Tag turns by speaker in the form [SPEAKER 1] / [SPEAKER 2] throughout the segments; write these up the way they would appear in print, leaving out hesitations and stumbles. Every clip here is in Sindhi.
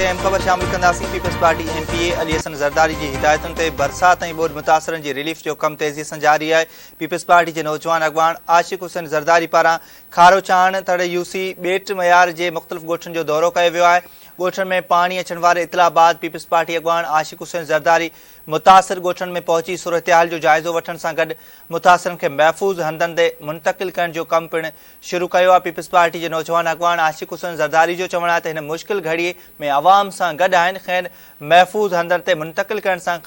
[SPEAKER 1] اهم خبر شامل ڪنداسين، Peoples Party M P A Ali Hassan Zardari جي هدايتن تي برسات ۽ ٻوڏ متاثرن جي رليف جو ڪم تيزي سان جاري آهي، پيپلز پارٽي جي نوجوان اڳواڻ عاشق حسين زرداري پاران کاروڇاڻ، ٿڙ يوسي، ٻيٽ معيار جي مختلف ڳوٺن جو دورو ڪيو ويو آهي، ڳوٺن ۾ پاڻي اچڻ واري اطلاع بعد پيپلز پارٽي اڳواڻ عاشق حسين زرداري متاثر ڳوٺن ۾ پهچي صورتحال جو جائزو وٺڻ سان گڏ متاثرن کي محفوظ هنڌن تي منتقل ڪرڻ جو ڪم پڻ شروع ڪيو آهي، پيپلز پارٽي جي نوجوان اڳواڻ عاشق حسين زرداري جو چوڻ آهي ته هن مشڪل گهڙي ۾ عوام سان گڏ آهن، کين محفوظ هنڌن تي منتقل ڪرڻ سان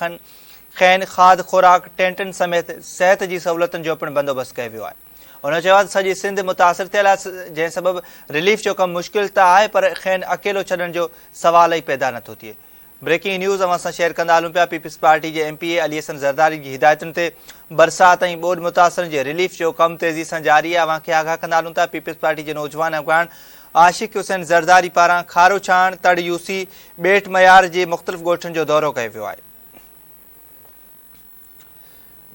[SPEAKER 1] کين کاڌ خوراڪ، ٽينٽن سميت صحت جي سهولتن جو پڻ بندوبست ڪيو ويو آهي. هن چيو آهي ته سڄي سنڌ متاثر ٿيل آهي، جنهن سبب رليف جو ڪم مشڪل ته آهي پر کين اڪيلو ڇڏڻ جو سوال ئي پيدا نٿو ٿئي. بريڪنگ نيوز اوهان سان شيئر ڪندا هلون پيا پيپلز پارٽي جي M P A Ali Hassan Zardari جي هدايتن تي برسات ۽ ٻوڏ متاثرن جي رليف جو ڪم تيزي سان جاري آهي اوهان کي آگاهه ڪندا هلون ٿا پيپلز پارٽي جي نوجوان اڳواڻ عاشق حسين زرداري پاران کاروڇاڻ تڙ يوسي ٻيٽ معيار جي مختلف ڳوٺن جو دورو ڪيو ويو آهي.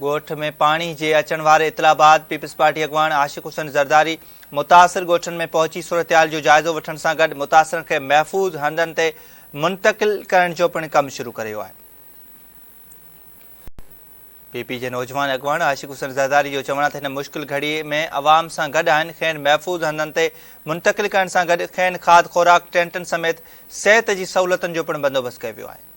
[SPEAKER 1] ڳوٺ ۾ پاڻي جي اچڻ واري اطلاع بعد پيپلز پارٽي اڳواڻ عاشق حسين زرداري متاثر ڳوٺن ۾ پهچي صورتحال جو جائزو وٺڻ سان گڏ متاثرن کي محفوظ هنڌن تي منتقل ڪرڻ جو پڻ ڪم شروع ڪريو آهي. پي پي جي نوجوان اڳواڻ عاشق حسين زرداري جو چوڻ آهي ته هن مشڪل گهڙي ۾ عوام سان گڏ آهن، کين محفوظ هنڌن تي منتقل ڪرڻ سان گڏ کين کاڌ خوراڪ، ٽينٽن سميت صحت جي سهولتن جو پڻ بندوبست ڪيو ويو آهي.